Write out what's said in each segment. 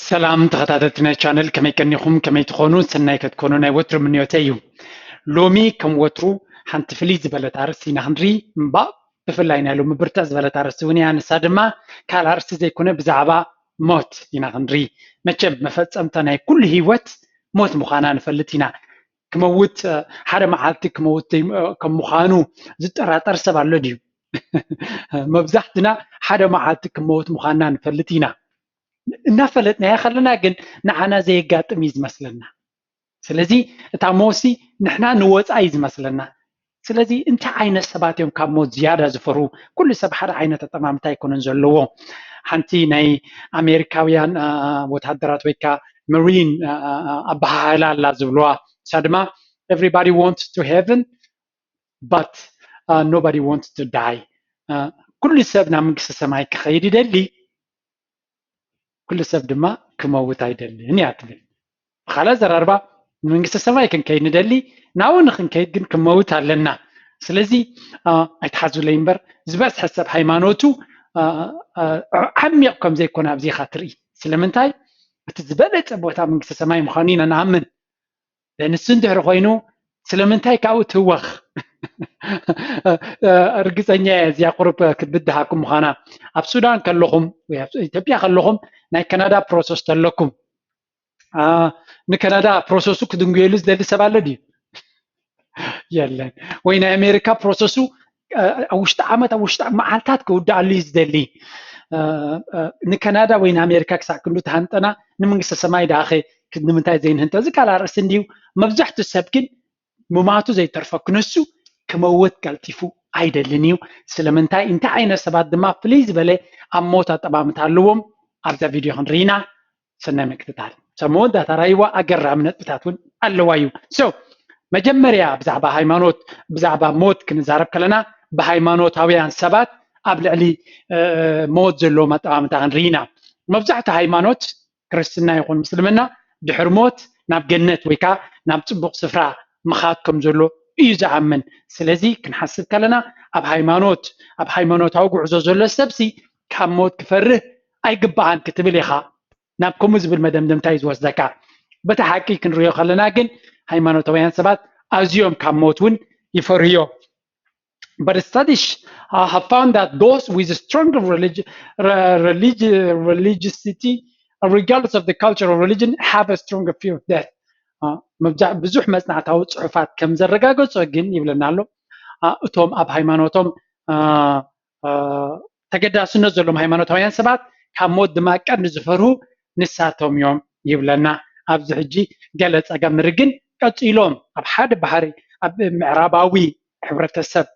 ሰላም ተኸታተልቲ ናይ ቻነል፣ ከመይ ቀኒኹም? ከመይ ትኾኑ? ሰናይ ከትኮኑ ናይ ወትሩ ምንዮተይ እዩ። ሎሚ ከም ወትሩ ሓንቲ ፍልይ ዝበለት ኣርእስቲ ኢና ክንርኢ እምባእ፣ ብፍላይ ናይ ሎሚ ብርትዕ ዝበለት ኣርእስቲ እውን እያ። ንሳ ድማ ካልእ ኣርእስቲ ዘይኮነ ብዛዕባ ሞት ኢና ክንርኢ። መቸም መፈጸምታ ናይ ኩሉ ህይወት ሞት ምዃና ንፈልጥ ኢና። ክመውት ሓደ መዓልቲ ክመውት ከም ምዃኑ ዝጠራጠር ሰብ ኣሎ ድዩ? መብዛሕትና ሓደ መዓልቲ ክመውት ምዃንና ንፈልጥ ኢና። እናፈለጥናዮ ከለና ግን ንዓና ዘየጋጥም እዩ ዝመስለና። ስለዚ እታ ሞሲ ንሕና ንወፃ እዩ ዝመስለና። ስለዚ እንታይ ዓይነት ሰባት እዮም ካብ ሞት ዝያዳ ዝፈርሁ? ኩሉ ሰብ ሓደ ዓይነት ኣጠማምታ ኣይኮነን ዘለዎ። ሓንቲ ናይ ኣሜሪካውያን ወታደራት ወይ ከዓ መሪን ኣበሃህላ ኣላ ዝብልዋ፣ እሳ ድማ everybody wants to heaven but nobody wants to die። ኩሉ ሰብ ናብ መንግስቲ ሰማይ ክኸይድ ይደሊ፣ ኩሉ ሰብ ድማ ክመውት ኣይደልን እያ ትብል። ብኻልእ ኣዘራርባ፣ ንመንግስቲ ሰማይ ክንከይድ ንደሊ፣ ናብኡ ንክንከይድ ግን ክመውት ኣለና። ስለዚ ኣይትሓዙለይ እምበር፣ ዝበዝሐ ሰብ ሃይማኖቱ ዓሚቕ ከም ዘይኮነ ኣብዚ ኢኻ ትርኢ። ስለምንታይ? እቲ ዝበለፀ ቦታ መንግስቲ ሰማይ ምዃኑ ኢና ንኣምን። ንሱ እንድሕሪ ኮይኑ ስለምንታይ ካብኡ ትህወኽ? ርግፀኛ እየ እዚኣ ቁሩብ ክትብድሃኩም ምዃና። ኣብ ሱዳን ከለኹም ወይ ኣብ ኢትዮጵያ ከለኹም ናይ ካናዳ ፕሮሰስ ተለኩም፣ ንካናዳ ፕሮሰሱ ክድንጉየሉ ዝደሊ ሰብ ኣሎ ድዩ? የለን። ወይ ናይ ኣሜሪካ ፕሮሰሱ ኣብ ውሽጢ ዓመት ኣብ ውሽጢ መዓልታት ክውድኣሉ እዩ ዝደሊ። ንካናዳ ወይ ንኣሜሪካ ክሳዕ ክንዱ ተሃንጠና ንመንግስተ ሰማይ ደኣኸ ንምንታይ ዘይንህንጠ? እዚ ካልእ ኣርእስቲ እንድዩ። መብዛሕትኡ ሰብ ግን ምማቱ ዘይተርፎ ክነሱ ክመውት ቀልጢፉ ኣይደልን እዩ። ስለምንታይ? እንታይ ዓይነት ሰባት ድማ ፍልይ ዝበለ ኣብ ሞት ኣጠማምታ ኣለዎም? ኣብዛ ቪድዮ ክንርኢ ኢና። ሰናይ ምክትታል። ሰብ መወዳእታ ራይዋ ኣገራሚ ነጥብታት እውን ኣለዋ እዩ። So መጀመርያ ብዛዕባ ሃይማኖት፣ ብዛዕባ ሞት ክንዛረብ ከለና ብሃይማኖታውያን ሰባት ኣብ ልዕሊ ሞት ዘለዎም ኣጠማምታ ክንርኢ ኢና። መብዛሕትኡ ሃይማኖት ክርስትና ይኹን ምስልምና ድሕሪ ሞት ናብ ገነት ወይ ከዓ ናብ ፅቡቕ ስፍራ ምኻድ ከም ዘሎ እዩ ዝኣምን። ስለዚ ክንሓስብ ከለና ኣብ ሃይማኖት ኣብ ሃይማኖታዊ ጉዕዞ ዘሎ ሰብሲ ካብ ሞት ክፈርህ ኣይግባኣን ክትብል ኢኻ ናብ ከምኡ ዝብል መደምደምታ እዩ ዝወስደካ። በቲ ሓቂ ክንሪኦ ከለና ግን ሃይማኖታውያን ሰባት ኣዝዮም ካብ ሞት እውን ይፈርህዮ። But studies uh, have found that those with a stronger religion, religion, religiosity, regardless of the culture or religion, have a stronger fear of death. ብዙሕ መጽናዕታዊ ጽሑፋት ከም ዘረጋገጾ ግን ይብለና ኣሎ፣ እቶም ኣብ ሃይማኖቶም ተገዳስነት ዘለዎም ሃይማኖታውያን ሰባት ካብ ሞት ድማ ቀንዲ ዝፈርሁ ንሳቶም እዮም ይብለና። ኣብዚ ሕጂ ገለ ጸገም ንርኢ ግን ቀጺሎም ኣብ ሓደ ባህሪ ኣብ ምዕራባዊ ሕብረተሰብ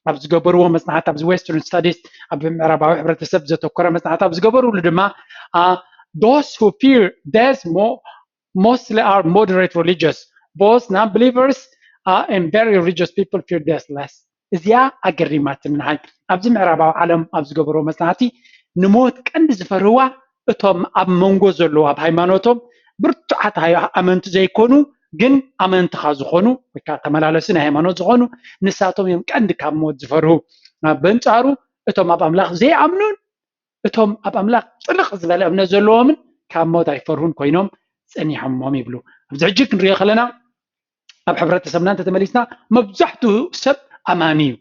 ኣብ ዝገበርዎ መጽናዕት ኣብዚ western studies ኣብ ምዕራባዊ ሕብረተሰብ ዘተኮረ መጽናዕት ኣብ ዝገበርሉ ድማ those who fear death mostly are moderate religious, both non-believers and very religious people fear death less. እዚኣ ኣገሪማትኒ ንዓይ። ኣብዚ ምዕራባዊ ዓለም ኣብ ዝገበርዎ መጽናዕቲ ንሞት ቀንዲ ዝፈርህዋ እቶም ኣብ መንጎ ዘለዉ ኣብ ሃይማኖቶም ብርቱዓት ኣመንቲ ዘይኮኑ ግን ኣመንትኻ ዝኾኑ ወይ ከዓ ተመላለሲ ናይ ሃይማኖት ዝኾኑ ንሳቶም እዮም ቀንዲ ካብ ሞት ዝፈርሁ። በንጻሩ እቶም ኣብ ኣምላኽ ዘይኣምኑን እቶም ኣብ ኣምላኽ ጥልቕ ዝበለ እምነት ዘለዎምን ካብ ሞት ኣይፈርሁን ኮይኖም ጸኒሖሞም ይብሉ። ኣብዚ ሕጂ ክንሪኦ ከለና ኣብ ሕብረተሰብና እንተተመሊስና መብዛሕትኡ ሰብ ኣማኒ እዩ፣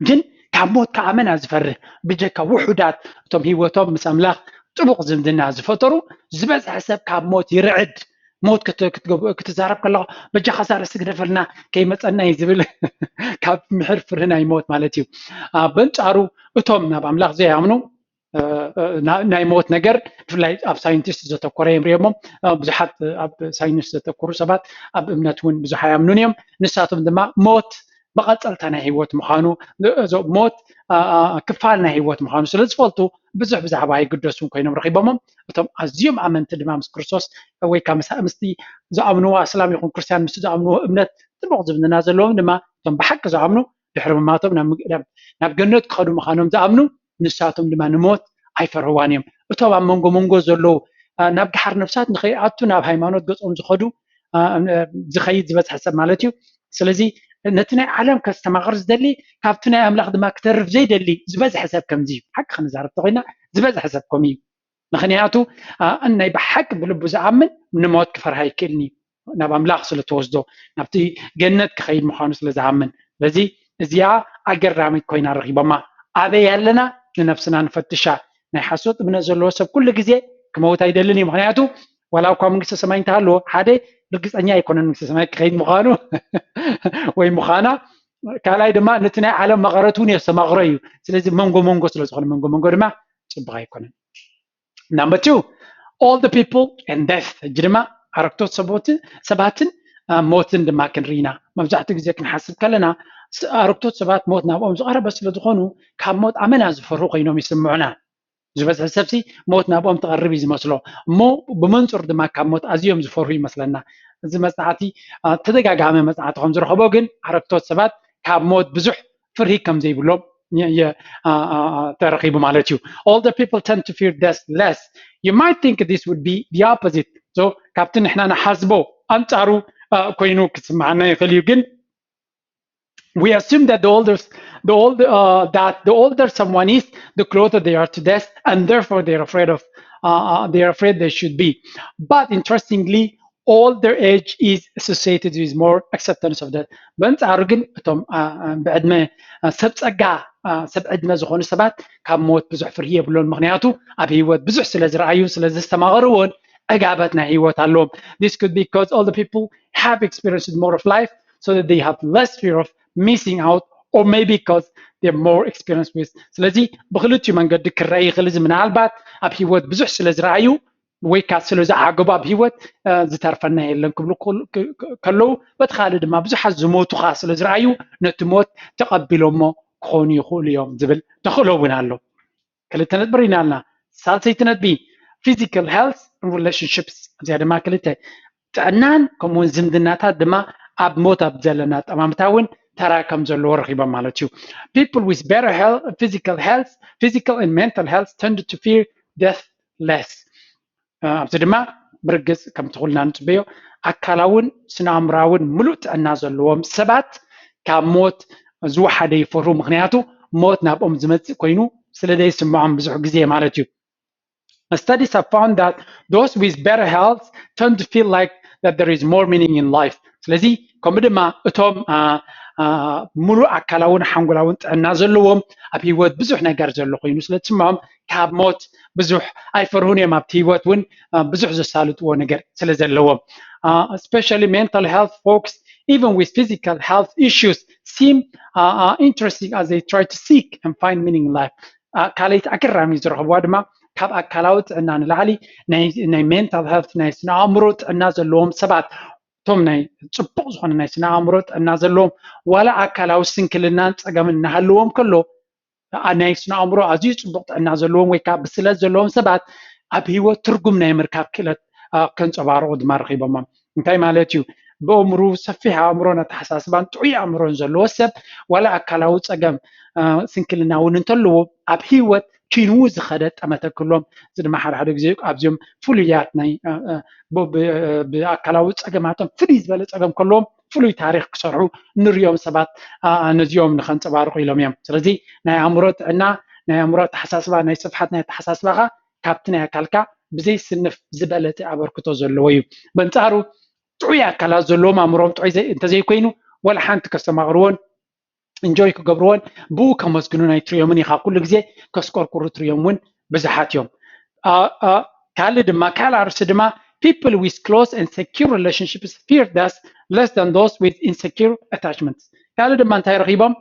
ግን ካብ ሞት ከዓ መን ዝፈርህ? ብጀካ ውሑዳት እቶም ህይወቶም ምስ ኣምላኽ ጥቡቕ ዝምድና ዝፈጠሩ ዝበዝሐ ሰብ ካብ ሞት ይርዕድ። ሞት ክትዛረብ ከለኻ በጃኻ ዛር ስግደፈልና ከይመፀና እዩ ዝብል ካብ ምሕር ፍርህ ናይ ሞት ማለት እዩ። በንፃሩ እቶም ናብ ኣምላኽ ዘይኣምኑ ናይ ሞት ነገር ብፍላይ ኣብ ሳይንቲስት ዘተኮረ እዮም ሪኦሞ። ብዙሓት ኣብ ሳይንስ ዘተኮሩ ሰባት ኣብ እምነት እውን ብዙሕ ኣይኣምኑን እዮም። ንሳቶም ድማ ሞት መቐፀልታ ናይ ህይወት ምዃኑ፣ ሞት ክፋል ናይ ህይወት ምዃኑ ስለ ዝፈልጡ ብዙሕ ብዛዕባ ኣይግደሱን ኮይኖም ረኺቦሞም። እቶም ኣዝዮም ኣመንቲ ድማ ምስ ክርስቶስ ወይ ከዓ ምስቲ ዝኣምንዎ ኣስላም ይኹን ክርስትያን ምስቲ ዝኣምንዎ እምነት ጥቡቕ ዝምድና ዘለዎም ድማ እቶም ብሓቂ ዝኣምኑ ድሕሪ ምማቶም ናብ ገነት ክኸዱ ምዃኖም ዝኣምኑ ንሳቶም ድማ ንሞት ኣይፈርህዋን እዮም። እቶም ኣብ መንጎ መንጎ ዘለዉ ናብ ድሓር ነፍሳት ንኸይኣቱ ናብ ሃይማኖት ገጾም ዝኸዱ ዝኸይድ ዝበዝሐ ሰብ ማለት እዩ። ስለዚ ነቲ ናይ ዓለም ከስተማቕር ዝደሊ ካብቲ ናይ ኣምላኽ ድማ ክተርፍ ዘይደሊ ዝበዝሐ ሰብ ከምዚ እዩ። ሓቂ ክንዛረብ ተኮይና ዝበዝሐ ሰብ ከምኡ እዩ። ምክንያቱ ናይ ብሓቂ ብልቡ ዝኣምን ንሞት ክፈርሃ ይክእልኒ ናብ ኣምላኽ ስለ ተወስዶ ናብቲ ገነት ክኸይድ ምዃኑ ስለ ዝኣምን። ስለዚ እዚኣ ኣገራሚት ኮይና ረኺቦማ። ኣበይ ኣለና ንነፍስና ንፈትሻ። ናይ ሓሶት እምነት ዘለዎ ሰብ ኩሉ ግዜ ክመውት ኣይደልን እዩ። ምክንያቱ ዋላ እኳ መንግስተ ሰማይ እንተሃለዎ ሓደ ርግፀኛ ኣይኮነን መንግስተ ሰማይ ክኸይድ ምዃኑ ወይ ምዃና። ካልኣይ ድማ ነቲ ናይ ዓለም መቐረት እውን የስተማቕሮ እዩ። ስለዚ መንጎ መንጎ ስለ ዝኾነ መንጎ መንጎ ድማ ፅቡቕ ኣይኮነን። Number two, all the people and death። ሕጂ ድማ ኣረክቶት ሰቦትን ሰባትን ሞትን ድማ ክንርኢና። መብዛሕትኡ ግዜ ክንሓስብ ከለና ኣረክቶት ሰባት ሞት ናብኦም ዝቐረበ ስለ ዝኾኑ ካብ ሞት ኣመና ዝፈርሁ ኮይኖም ይስምዑና። ዝበዝሐ ሰብሲ ሞት ናብኦም ትቐርብ እዩ ዝመስሎ እሞ ብመንፅር ድማ ካብ ሞት ኣዝዮም ዝፈርሁ ይመስለና። እዚ መፅናዕቲ ተደጋጋሚ መፅናዕቲ ከም ዝረኸቦ ግን ኣረክቶት ሰባት ካብ ሞት ብዙሕ ፍርሂ ከም ዘይብሎም ተረኺቡ ማለት እዩ። Older people tend to fear death less. You might think this would be the opposite. So ካብቲ ንሕና ንሓስቦ ኣንፃሩ ኮይኑ ክስምዓና ይኽእል እዩ ግን we assume that the older the older uh, that the older someone is, the closer they are to death, and therefore they're afraid of uh, uh, they're afraid they should be. But interestingly, older age is associated with more acceptance of death. በንጻሩ ግን እቶም ብዕድመ ሰብ ጸጋ ሰብ ዕድመ ዝኾኑ ሰባት ካብ ሞት ብዙሕ ፍርሂ የብሎን። ምክንያቱ ኣብ ህይወት ብዙሕ ስለ ዝረኣዩ ስለ ዘስተማቐርዎን ዕጋበት ናይ ህይወት ኣለዎም። This could be because older people have experienced more of life so that they have less fear of missing out, or maybe because they're more experienced with. ስለዚ ብክልቲኡ መንገዲ ክረአ ይኽእል። እዚ ምናልባት ኣብ ህይወት ብዙሕ ስለ ዝረኣዩ ወይ ከዓ ስለ ዝዓገቡ ኣብ ህይወት ዝተርፈና የለን ክብሉ ከለዉ፣ በቲ ካልእ ድማ ብዙሓት ዝሞቱ ከዓ ስለ ዝረኣዩ ነቲ ሞት ተቐቢሎሞ ክኾኑ ይኽእሉ እዮም ዝብል ተኽእሎ እውን ኣሎ። ክልተ ነጥቢ ርኢና ኣለና። ሳልሰይቲ ነጥቢ physical health relationships፣ እዚኣ ድማ ክልተ ጥዕናን ከምኡውን ዝምድናታት ድማ ኣብ ሞት ኣብ ዘለና ጠማምታ እውን ተራ ከም ዘለዎ ረኺቦም ማለት እዩ። People with better health, physical health, physical and mental health tend to fear death less. ኣብዚ ድማ ብርግፅ ከምቲ ኩልና ንፅበዮ ኣካላውን ስነ ኣእምራውን ምሉእ ጥዕና ዘለዎም ሰባት ካብ ሞት ዝወሓደ ይፈርሁ። ምክንያቱ ሞት ናብኦም ዝመፅእ ኮይኑ ስለ ዘይስምዖም ብዙሕ ግዜ ማለት እዩ። Studies have found that those with better health tend to feel like that there is more meaning in life. ስለዚ ከምኡ ድማ እቶም ሙሉእ ኣካላውን ሓንጎላውን ጥዕና ዘለዎም ኣብ ህይወት ብዙሕ ነገር ዘሎ ኮይኑ ስለ ዝስምዖም ካብ ሞት ብዙሕ ኣይፈርሁን እዮም። ኣብቲ ህይወት እውን ብዙሕ ዘሳልጥዎ ነገር ስለ ዘለዎም especially mental health folks even with physical health issues seem uh, uh, interesting as they try to seek and find meaning in life. ካልኣይቲ ኣገራሚ ዝረኽብዋ ድማ ካብ ኣካላዊ ጥዕና ንላዕሊ ናይ mental health ናይ ስነ ኣእምሮ ጥዕና ዘለዎም ሰባት እቶም ናይ ፅቡቕ ዝኾነ ናይ ስነ ኣእምሮ ጥዕና ዘለዎም ዋላ ኣካላዊ ስንክልናን ፀገምን እናሃለዎም ከሎ ናይ ስነ ኣእምሮ ኣዝዩ ፅቡቕ ጥዕና ዘለዎም ወይ ከዓ ብስለት ዘለዎም ሰባት ኣብ ህይወት ትርጉም ናይ ምርካብ ክእለት ከንፀባርቑ ድማ ረኺቦሞም። እንታይ ማለት እዩ? ብእምሩ ሰፊሕ ኣእምሮን ኣተሓሳስባን ጥዑይ ኣእምሮን ዘለዎ ሰብ ዋላ ኣካላዊ ፀገም ስንክልና እውን እንተለዎ ኣብ ህይወት ኪንዉ ዝኸደ ጠመተ ክህሎም እዚ ድማ ሓደ ሓደ ግዜ ኣብዚኦም ፍሉያት ናይ ብኣካላዊ ፀገማቶም ፍልይ ዝበለ ፀገም ከለዎም ፍሉይ ታሪክ ክሰርሑ ንሪኦም ሰባት ነዚኦም ንከንፀባርቁ ኢሎም እዮም። ስለዚ ናይ ኣእምሮ ጥዕና ናይ ኣእምሮ ኣተሓሳስባ ናይ ስፍሓት ናይ ኣተሓሳስባኻ ካብቲ ናይ ኣካልካ ብዘይስንፍ ዝበለፀ ኣበርክቶ ዘለዎ እዩ። በንፃሩ ጥዑይ ኣካላት ዘለዎም ኣእምሮም ጥዑይ እንተዘይኮይኑ ወላ ሓንቲ ከስተማቕርዎን እንጆይ ክገብርዎን ብኡ ከመስግኑን ኣይትሪኦምን ኢኻ። ኩሉ ግዜ ከስቆርቁሩ ትሪኦም እውን ብዙሓት እዮም። ካልእ ድማ ካልእ ኣርእስቲ ድማ people with close and secure relationships fear death less than those with insecure attachments። ካልእ ድማ እንታይ ረኺቦም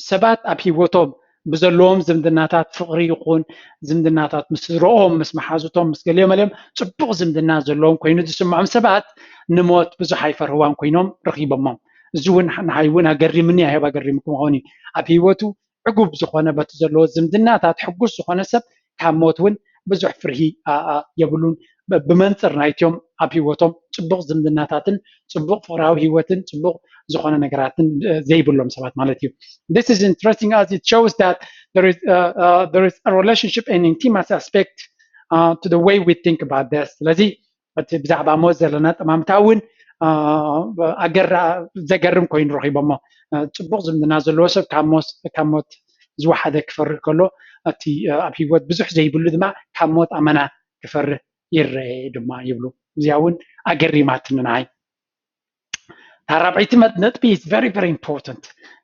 ሰባት ኣብ ህይወቶም ብዘለዎም ዝምድናታት ፍቕሪ ይኹን ዝምድናታት ምስ ስድረኦም ምስ መሓዙቶም ምስ ገሊኦም መሊኦም ፅቡቕ ዝምድና ዘለዎም ኮይኑ ዝስምዖም ሰባት ንሞት ብዙሕ ኣይፈርህዋን ኮይኖም ረኺቦሞም። እዚ እውን ንዓይ እውን ኣገሪምኒ ኣየብ ኣገሪምኩም ኸውን እዩ። ኣብ ህይወቱ ዕጉብ ዝኾነ በቲ ዘለዎ ዝምድናታት ሕጉስ ዝኾነ ሰብ ካብ ሞት እውን ብዙሕ ፍርሂ የብሉን። ብመንፅር ናይትዮም ኣብ ህይወቶም ፅቡቕ ዝምድናታትን ፅቡቕ ፍቕራዊ ህይወትን ፅቡቕ ዝኾነ ነገራትን ዘይብሎም ሰባት ማለት እዩ። This is interesting as it shows that there is, uh, uh, there is a relationship and intimacy aspect uh, to the way we think about this. ስለዚ እቲ ብዛዕባ ሞት ዘለና ጠማምታ እውን ኣገራ ዘገርም ኮይኑ ረኺቦሞ። ፅቡቕ ዝምድና ዘለዎ ሰብ ካብ ሞት ዝወሓደ ክፈርህ ከሎ እቲ ኣብ ህይወት ብዙሕ ዘይብሉ ድማ ካብ ሞት ኣመና ክፈርህ ይረአ ድማ ይብሉ። እዚኣ እውን ኣገሪማትኒ ንዓይ። እታ ራብዐይቲ መ- ነጥቢ is very very important.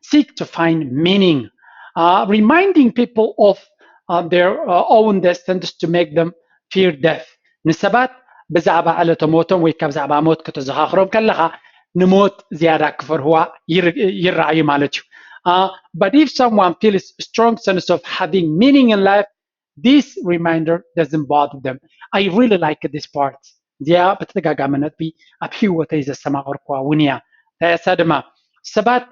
Seek to find meaning, uh, reminding people of uh, their uh, own destinies to make them fear death. ንሰባት ብዛዕባ ዕለተ ሞቶም ወይ ካብ ዛዕባ ሞት ከተዘኻኽሮም ከለኻ ንሞት ዝያዳ ክፈርህዋ ይር- ይረኣዩ ማለት እዩ። Uh, but if someone feels strong sense of having meaning in life, this reminder doesn't bother them. I really like this part. እዚኣ ብተደጋጋሚ ነጥቢ ኣብ ህይወተይ ዘስተማቐርኩዋ እውን እያ። እሳ ድማ ሰባት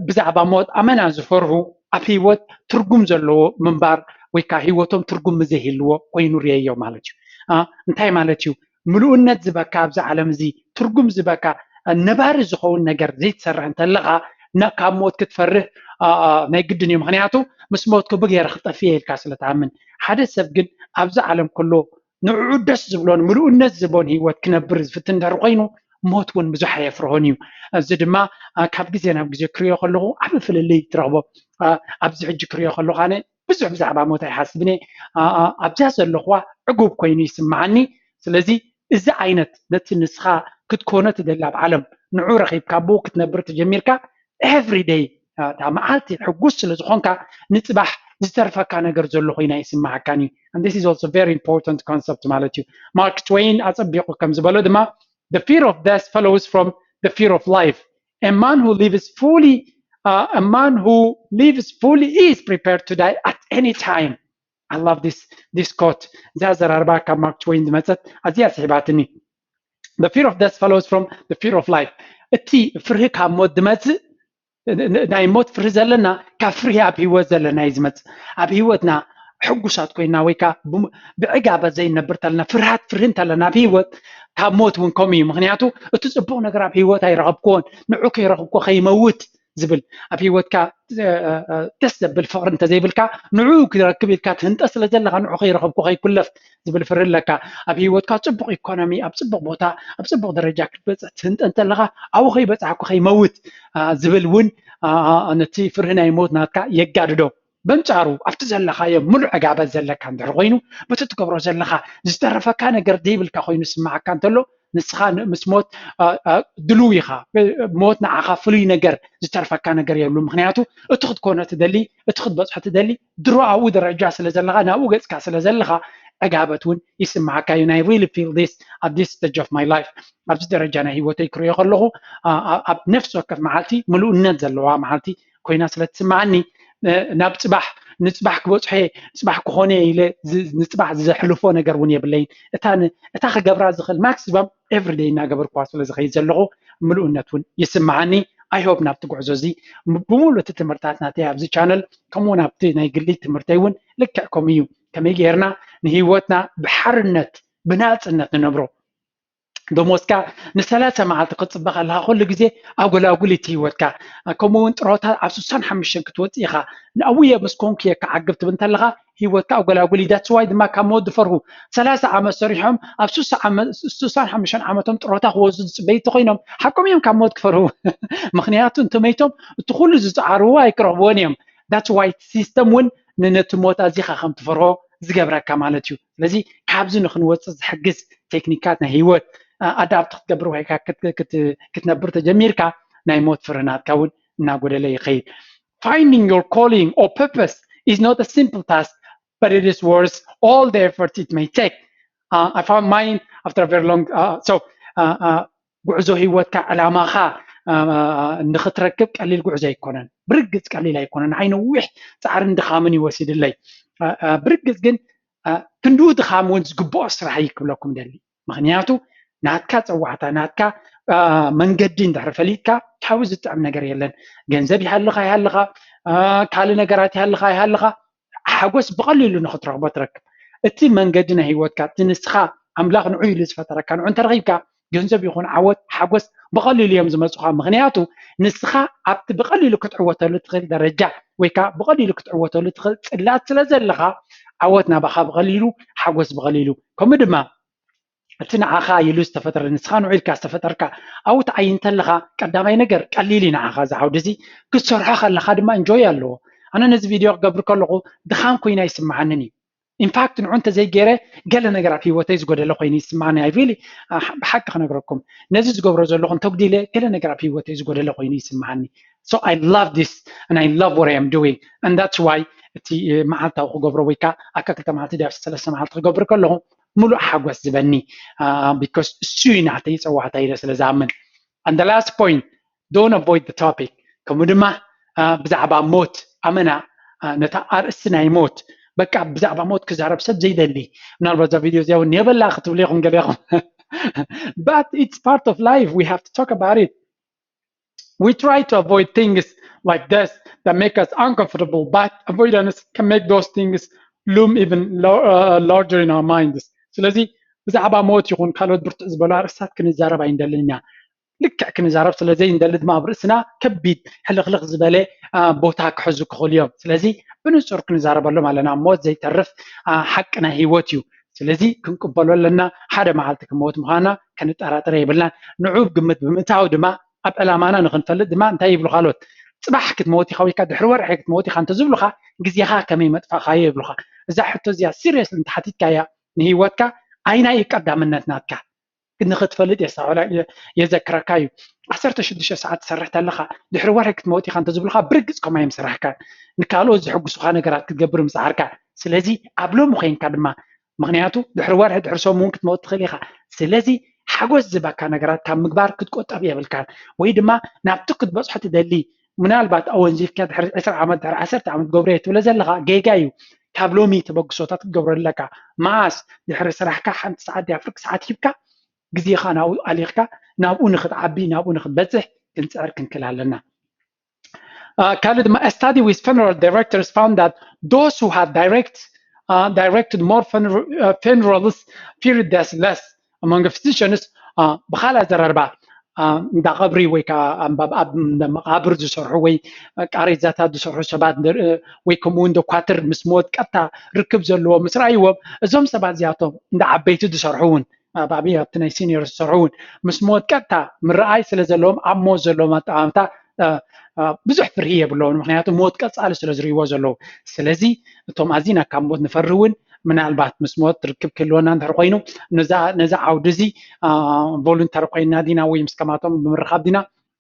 ብዛዕባ ሞት ኣመና ዝፈርሁ ኣብ ህይወት ትርጉም ዘለዎ ምንባር ወይ ከዓ ህይወቶም ትርጉም ዘይህልዎ ኮይኑ ርእየዮ ማለት እዩ። እንታይ ማለት እዩ? ምሉእነት ዝበካ ኣብዚ ዓለም እዚ ትርጉም ዝበካ ነባሪ ዝኸውን ነገር ዘይትሰርሕ እንተለኻ ካብ ሞት ክትፈርህ ናይ ግድን እዩ። ምክንያቱ ምስ ሞትኩ ብገይረ ክጠፍእ ኢልካ ስለ ትኣምን። ሓደ ሰብ ግን ኣብዚ ዓለም ከሎ ንዕኡ ደስ ዝብሎን ምሉእነት ዝቦን ህይወት ክነብር ዝፍትን እንድሕር ኮይኑ ሞት እውን ብዙሕ ኣየፍርሆን እዩ። እዚ ድማ ካብ ግዜ ናብ ግዜ ክሪኦ ከለኹ ዓብ ፍልልይ ትረኽቦ። ኣብዚ ሕጂ ክሪኦ ከለኹ ኣነ ብዙሕ ብዛዕባ ሞት ኣይሓስብን እየ። ኣብዚኣ ዘለኹዋ ዕጉብ ኮይኑ ይስምዓኒ። ስለዚ እዚ ዓይነት ነቲ ንስኻ ክትኮኖ ትደሊ ኣብ ዓለም ንዑ ረኺብካ ብኡ ክትነብር ተጀሚርካ every day እታ መዓልቲ ሕጉስ ስለ ዝኾንካ ንፅባሕ ዝተርፈካ ነገር ዘሎ ኮይና ይስምዓካን እዩ። And this is also very important concept ማለት እዩ። ማርክ ትወይን ኣፀቢቑ ከም ዝበሎ ድማ the fear of death follows from the fear of life. A man who lives fully uh, a man who lives fully is prepared to die at any time. I love this this quote. እዚኣ ኣዘራርባ ካብ ማርክ ትወይን ዝመፀት ኣዝያ ስሒባትኒ። The fear of death follows from the fear of life. እቲ ፍርሂ ካብ ሞት ዝመፅእ ናይ ሞት ፍርሂ ዘለና ካብ ፍርሂ ኣብ ህይወት ዘለና እዩ ዝመፅእ። ኣብ ህይወትና ሕጉሳት ኮይና ወይ ከዓ ብዕጋበት ዘይነብር ተለና ፍርሃት ፍርሂ እንተለና ኣብ ህይወት ካብ ሞት እውን ከምኡ እዩ። ምክንያቱ እቲ ፅቡቅ ነገር ኣብ ህይወት ኣይረኸብክዎን ንዑ ከይረኽብኮ ከይመውት ዝብል ኣብ ህይወትካ ደስ ዘብል ፍቅሪ እንተዘይብልካ ንዑ ክረክብ ኢልካ ትህንጠ ስለ ዘለካ ንዑ ከይረኸብኩ ከይኩለፍ ዝብል ፍርሂ ኣለካ። ኣብ ህይወትካ ፅቡቅ ኢኮኖሚ ኣብ ፅቡቅ ቦታ ኣብ ፅቡቅ ደረጃ ክትበፅሕ ትህንጠ እንተለካ ኣብኡ ከይበፃሕኩ ከይመውት ዝብል እውን ነቲ ፍርሂ ናይ ሞት ናትካ የጋድዶ። በንፃሩ ኣብቲ ዘለካዮ ሙሉእ ዕጋበት ዘለካ እንድሕር ኮይኑ በቲ ትገብሮ ዘለካ ዝተረፈካ ነገር ዘይብልካ ኮይኑ ስምዓካ እንተሎ ንስኻ ምስ ሞት ድልው ኢኻ። ሞት ንዓኻ ፍሉይ ነገር ዝተርፈካ ነገር የብሉ። ምክንያቱ እቲ ክትኮኖ ትደሊ እቲ ክትበፅሖ ትደሊ ድሮ ኣብኡ ደረጃ ስለ ዘለኻ ናብኡ ገፅካ ስለ ዘለኻ ዕጋበት እውን ይስምዓካ እዩ። ናይ really feel this at this stage of my life ኣብዚ ደረጃ ናይ ህይወተይ ክሪኦ ከለኹ ኣብ ነፍሲ ወከፍ መዓልቲ ምሉእነት ዘለዋ መዓልቲ ኮይና ስለ ትስምዓኒ ናብ ፅባሕ ንፅባሕ ክበፅሖ እየ ፅባሕ ክኾነ እየ ኢለ ንፅባሕ ዘሕልፎ ነገር እውን የብለይን። እታ ክገብራ ዝኽእል ማክሲመም everyday እናገበርኩዋ ስለ ዝኸይድ ዘለኹ ምሉእነት እውን ይስምዓኒ። I hope ናብቲ ጉዕዞ እዚ ብምሉእ እቲ ትምህርታት ናተይ ኣብዚ ቻነል ከምኡ እውን ኣብቲ ናይ ግሊ ትምህርተይ እውን ልክዕ ከምኡ እዩ። ከመይ ገይርና ንህይወትና ብሓርነት ብናፅነት ንነብሮ ደሞዝካ ንሰላሳ መዓልቲ ክትፅበ ከለካ ኩሉ ግዜ ኣጎላጉል እቲ ህይወትካ። ከምኡ እውን ጥሮታ ኣብ ስሳን ሓሙሽተን ክትወፅእ ኢኻ። ንኣውየ ምስ ኮንኩ እየ ክዓግብ ትብል እንተለካ ህይወትካ ኣጎላጉል እዩ። That's why ድማ ካብ ሞት ዝፈርሁ ሰላሳ ዓመት ሰሪሖም ኣብ ስሳን ሓሙሽተን ዓመቶም ጥሮታ ክወፁ ዝፅበዩ እንተኮይኖም ሓቆም እዮም ካብ ሞት ክፈርሁ። ምክንያቱ እንተመይቶም እቲ ኩሉ ዝፀዓርዎ ኣይክረኽብዎን እዮም። That's why system እውን ንነቲ ሞት ኣዚኻ ከም ትፈርሆ ዝገብረካ ማለት እዩ። ስለዚ ካብዚ ንክንወፅእ ዝሕግዝ ቴክኒካት ናይ ህይወት ኣዳፕት ክትገብር ወይ ክትነብር ተጀሚርካ ናይ ሞት ፍርሂ ናትካ እውን እናጎደለ ይኸይድ። Finding your calling or purpose is not a simple task, but it is worth all the effort it may take. Uh, I found mine after a very long uh, so uh, uh, ጉዕዞ ህይወትካ ዕላማኻ ንክትረክብ ቀሊል ጉዕዞ ኣይኮነን። ብርግፅ ቀሊል ኣይኮነን። ንዓይ ነዊሕ ፃዕርን ድኻምን ይወሲድለይ። ብርግፅ ግን ክንድኡ ድኻም እውን ዝግብኦ ስራሕ እዩ ክብለኩም ደሊ። ምክንያቱ ናትካ ፀዋዕታ ናትካ መንገዲ እንድሕር ፈሊጥካ ካብኡ ዝጥዕም ነገር የለን። ገንዘብ ይሃልኻ ይሃልኻ ካልእ ነገራት ይሃልኻ ይሃልኻ ሓጎስ ብቐሊሉ ንክትረኽቦ ትረክብ። እቲ መንገዲ ናይ ህይወትካ እቲ ንስኻ ኣምላኽ ንዑ ኢሉ ዝፈጠረካ ንዑ እንተረኺብካ ገንዘብ ይኹን ዓወት ሓጎስ ብቐሊሉ እዮም ዝመፁኻ። ምክንያቱ ንስኻ ኣብቲ ብቐሊሉ ክትዕወተሉ ትኽእል ደረጃ ወይ ከዓ ብቐሊሉ ክትዕወተሉ ትኽእል ፅላት ስለ ዘለኻ ዓወት ናባኻ ብቐሊሉ ሓጎስ ብቐሊሉ ከምኡ ድማ እቲ ንዓኻ ኢሉ ዝተፈጠረ ንስኻ ንዑ ኢልካ ዝተፈጠርካ ኣብኡ ትዓይ እንተለኻ ቀዳማይ ነገር ቀሊል እዩ ንዓኻ እዚ ዓውዲ እዚ ክትሰርሖ ከለኻ ድማ እንጆይ ኣለዎ። ኣነ ነዚ ቪድዮ ክገብር ከለኹ ድኻም ኮይና ይስምዓንን እዩ። ኢንፋክት ንዑ እንተዘይገይረ ገለ ነገር ኣብ ህይወተይ ዝጎደለ ኮይኑ ይስማዓኒ። I really ብሓቂ ክነግረኩም ነዚ ዝገብሮ ዘለኹ እንተጉዲለ ገለ ነገር ኣብ ህይወተይ ዝጎደለ ኮይኑ ይስማዓኒ። So I love this and I love what I am doing and that's why እቲ መዓልታዊ ክገብሮ ወይ ከዓ ኣካ ክልተ መዓልቲ ድያ ሰለስተ መዓልቲ ክገብር ከለኹ ሙሉእ ሓጎስ ዝበኒ because እሱ እዩ ናተይ ፀዋዕታ ኢለ ስለ ዝኣምን። And the last point, don't avoid the topic። ከምኡ ድማ ብዛዕባ ሞት ኣመና ነታ ኣርእስቲ ናይ ሞት በቃ ብዛዕባ ሞት ክዛረብ ሰብ ዘይደሊ ምናልባት እዛ ቪድዮ እዚኣ እውን የበላ ክትብሉ ኢኹም ገሊኹም but it's part of life, we have to talk about it. We try to avoid things like this that make us uncomfortable, but avoidance can make those things loom even larger in our minds. ስለዚ ብዛዕባ ሞት ይኹን ካልኦት ብርቱዕ ዝበሉ ኣርእስታት ክንዛረብ ኣይንደልን ኢና። ልክዕ ክንዛረብ ስለዘይ እንደሊ ድማ ኣብ ርእስና ከቢድ ሕልኽልኽ ዝበለ ቦታ ክሕዙ ክኽእሉ እዮም። ስለዚ ብንፁር ክንዛረበሎም ኣለና። ሞት ዘይተርፍ ሓቂ ናይ ህይወት እዩ። ስለዚ ክንቅበሎ ኣለና። ሓደ መዓልቲ ክመወት ምዃና ክንጠራጠረ የብልናን። ንዑ ግምት ብምእታው ድማ ኣብ ዕላማና ንክንፈልጥ ድማ እንታይ ይብሉ ካልኦት? ፅባሕ ክትመወት ኢኻ ወይካ ድሕሪ ወርሒ ክትመወት ኢኻ እንተዝብሉኻ ግዜኻ ከመይ መጥፋእኻዮ ይብሉኻ። እዛ ሕቶ እዚኣ ሲሪየስ እንተሓቲትካያ ንህይወትካ ኣይናይ ቀዳምነት ናትካ ንክትፈልጥ የሳውላ የዘክረካ እዩ። ዓሰርተ ሽዱሽተ ሰዓት ትሰርሕ ተለካ ድሕሪ ወርሒ ክትመውት ኢካ እንተዝብሉካ ብርግፅ ከም ኣይምስራሕካን ንካልኦት ዝሕጉሱካ ነገራት ክትገብር ምፅዓርካ። ስለዚ ኣብ ሎሚ ኮይንካ ድማ ምክንያቱ ድሕሪ ወርሒ ድሕሪ ሰሙን ክትመውት ትኽእል ኢካ። ስለዚ ሓጎስ ዝበካ ነገራት ካብ ምግባር ክትቆጠብ የብልካን ወይ ድማ ናብቲ ክትበፅሖ ትደሊ ምናልባት ኣወንዚፍካ ድሕሪ ዕስራ ዓመት ድሕሪ ዓሰርተ ዓመት ገብሮ እየ ትብለ ዘለካ ጌጋ እዩ። ካብ ሎሚ ተበግሶታት ክትገብሮ ኣለካ። መዓስ ድሕሪ ስራሕካ ሓንቲ ሰዓት ድያ ፍርቂ ሰዓት ሂብካ ግዜኻ ናብኡ ኣሊኽካ ናብኡ ንክትዓቢ ናብኡ ንክትበፅሕ ክንፅዕር ክንክል ኣለና። ካልእ ድማ a study with funeral directors found that those who had direct uh, directed more funerals feared death less among physicians. ብካልእ ኣዘራርባ እንዳ ቀብሪ ወይ ከዓ ኣብ መቃብር ዝሰርሑ ወይ ቃሬዛታት ዝሰርሑ ሰባት ወይ ከምኡ እውን ዶኳትር ምስ ሞት ቀጥታ ርክብ ዘለዎ ምስ ረኣይዎም እዞም ሰባት እዚኣቶም እንዳ ዓበይቲ ዝሰርሑ እውን ኣብ ኣብይ ኣብቲ ናይ ሲኒየር ዝሰርሑ እውን ምስ ሞት ቀጥታ ምረኣይ ስለ ዘለዎም ኣብ ሞት ዘለዎም ኣጠማምታ ብዙሕ ፍርሂ የብለውን። ምክንያቱ ሞት ቀፃሊ ስለ ዝርእይዎ ዘለዉ። ስለዚ እቶም ኣዚና ካብ ሞት ንፈርህ እውን ምናልባት ምስ ሞት ርክብ ክህልወና እንድሕር ኮይኑ ነዛ ዓውዲ እዚ ቮሉንተሪ ኮይና ዲና ወይ ምስ ከማቶም ብምርኻብ ዲና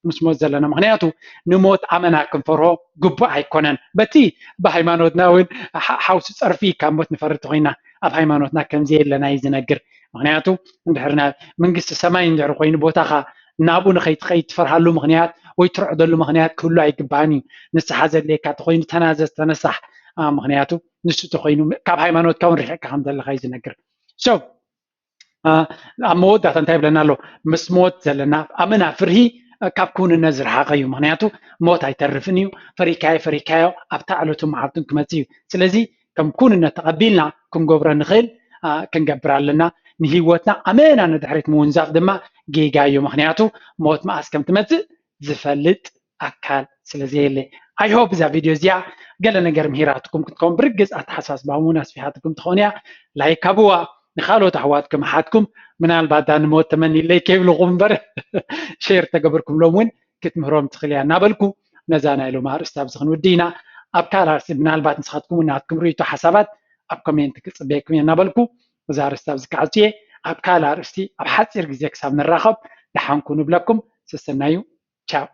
ምስ ሞት ዘለና? ምክንያቱ ንሞት ኣመና ክንፈርሆ ግቡእ ኣይኮነን። በቲ ብሃይማኖትና እውን ሓውሲ ፀርፊ ካብ ሞት ንፈርህ ተኮይና ኣብ ሃይማኖትና ከምዚ የለና እዩ ዝነግር። ምክንያቱ እንድሕር መንግስቲ ሰማይ እንድሕር ኮይኑ ቦታካ ናብኡ ንከይትኸይድ ትፈርሃሉ ምክንያት ወይ ትርዕደሉ ምክንያት ክህሉ ኣይግባእን እዩ። ንስሓ ዘድልየካ ተኮይኑ ተናዘዝ ተነሳሕ። ምክንያቱ ንሱ ተኮይኑ ካብ ሃይማኖትካ እውን ርሒቅካ ከም ዘለካ እዩ ዝነግር። So ኣብ መወዳእታ እንታይ ይብለና ኣሎ? ምስ ሞት ዘለና ኣመና ፍርሂ ካብ ክውንነት ዝረሓቀ እዩ። ምክንያቱ ሞት ኣይተርፍን እዩ። ፈሪካዮ ፈሪካዮ ኣብታ ዕለቱ መዓልቱን ክመፅእ እዩ። ስለዚ ከም ኩንነት ተቐቢልና ክንገብሮ ንኽእል ክንገብር ኣለና። ንህይወትና ኣመና ንድሕሪት ምውንዛፍ ድማ ጌጋ እዩ። ምክንያቱ ሞት መኣስ ከም ትመፅእ ዝፈልጥ ኣካል ስለ ዘየለ። I hope እዛ ቪድዮ እዚኣ ገለ ነገር ምሂራትኩም ክትከውን ብርግፅ ኣተሓሳስባኩም እውን ኣስፊሓትኩም ትኸውን እያ። ላይክ ሃብዋ ንካልኦት ኣሕዋትኩም ኣሓትኩም ምናልባት ዳ ንሞት ተመኒለይ ከይብልኩም እምበር ሼር ተገበርኩምሎም እውን ክትምህሮም ትኽእል እያ እናበልኩ ነዛ ናይ ሎሚ ኣርእስቲ ኣብዚ ክንውዲ ኢና። ኣብ ካልእ ኣርእስቲ ምናልባት ንስኻትኩም እውን ናትኩም ርእይቶ ሓሳባት ኣብ ኮሜንት ክፅበየኩም እየ እናበልኩ እዛ ኣርእስቲ ኣብዚ ክዓፁ እየ። ኣብ ካልእ ኣርእስቲ ኣብ ሓፂር ግዜ ክሳብ ንራኸብ ደሓንኩ ንብለኩም። ሰሰናዩ። ቻው።